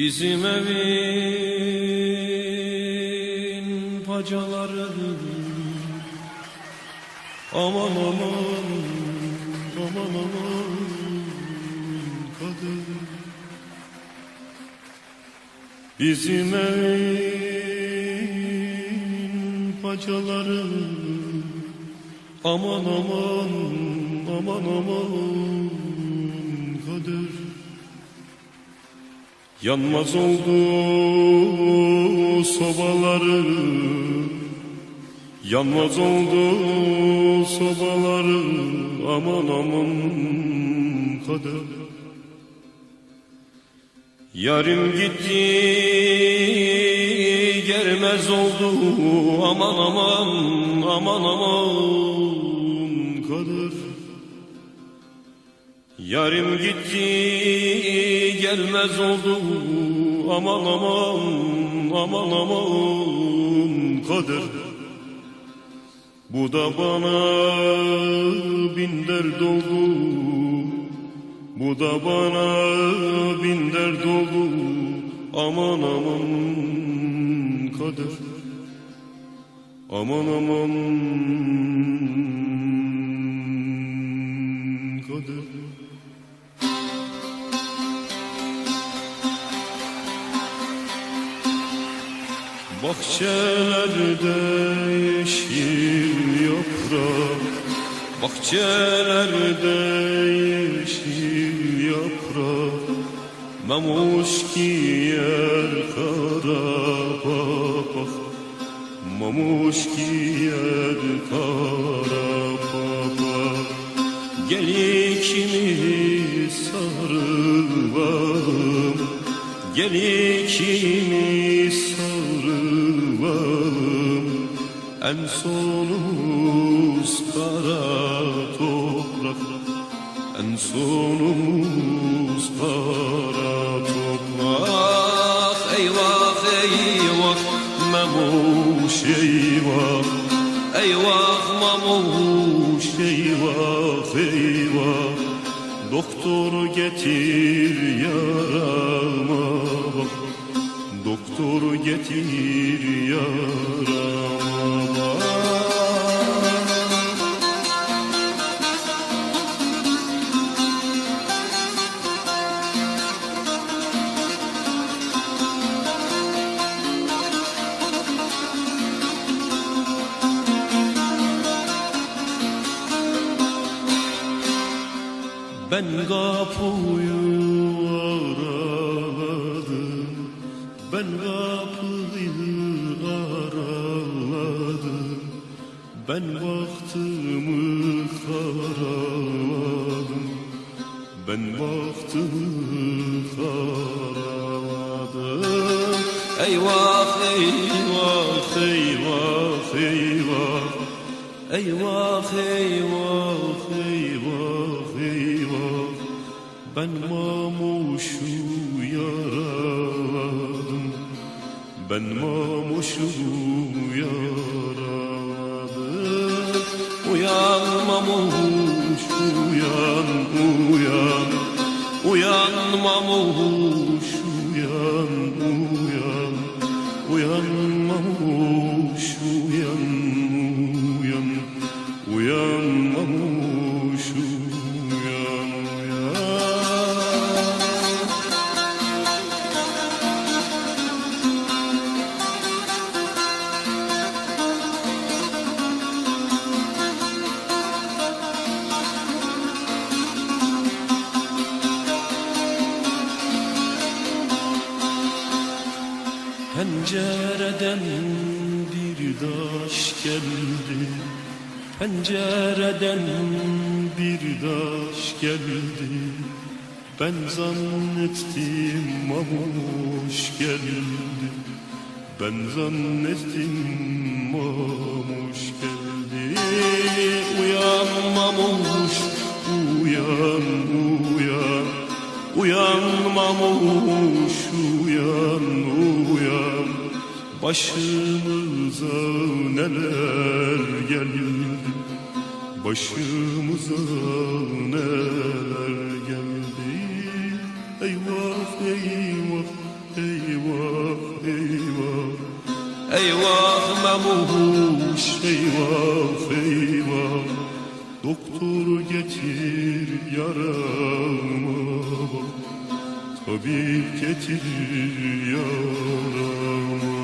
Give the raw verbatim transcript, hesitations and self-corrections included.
Bizim evin bacaları, aman aman, aman aman Kadir. Bizim evin bacaları, aman aman, aman aman Kadir. Yanmaz oldu sobaları, yanmaz oldu sobaları, aman aman Kadir. Yarim gitti, gelmez oldu, aman aman, aman aman Kadir. Yarim gitti, gelmez oldu, aman aman, aman aman Kadir. Bu da bana bin dert oldu, bu da bana bin dert oldu, aman aman Kadir. Aman aman Kadir. Bahçelerde yeşil yaprak, bahçelerde yeşil yaprak, mamuş giyer kara papaq, mamuş giyer kara papaq. Gel ikimiz sarılalım, gel ikimiz sarılalım. En sonumuz kara toprak, en sonumuz kara toprak. Eyvah, eyvah, mamuş, eyvah. Eyvah, mamuş, eyvah, eyvah. Doktor getir yarama bak. Doktor getir yarama bak. Ben kapıyı araladım, ben kapıyı araladım, ben bahtımı karaladım, ben bahtımı karaladım. Eyvah, eyvah, eyvah, eyvah. Eyvah, eyvah, eyvah, eyvah. Ben mamuşu yaraladım, ben mamuşu yaraladım. Uyan mamuş, uyan, uyan. Uyan mamuş, uyan, uyan. Uyan mamuş, uyan, uyan. Uyan mamuş, uyan, uyan. Pencereden bir daş geldi. Pencereden bir daş geldi. Ben zannettim mamuş geldi. Ben zannettim mamuş geldi. Uyan mamuş, uyan, uyan. Uyan mamuş, uyan, uyan. Başımıza neler geldi, başımıza neler geldi. Eyvah, eyvah, Eyvah, eyvah. Eyvah Memuş, eyvah, eyvah. Doktor getir yarama, tabip getir yarama.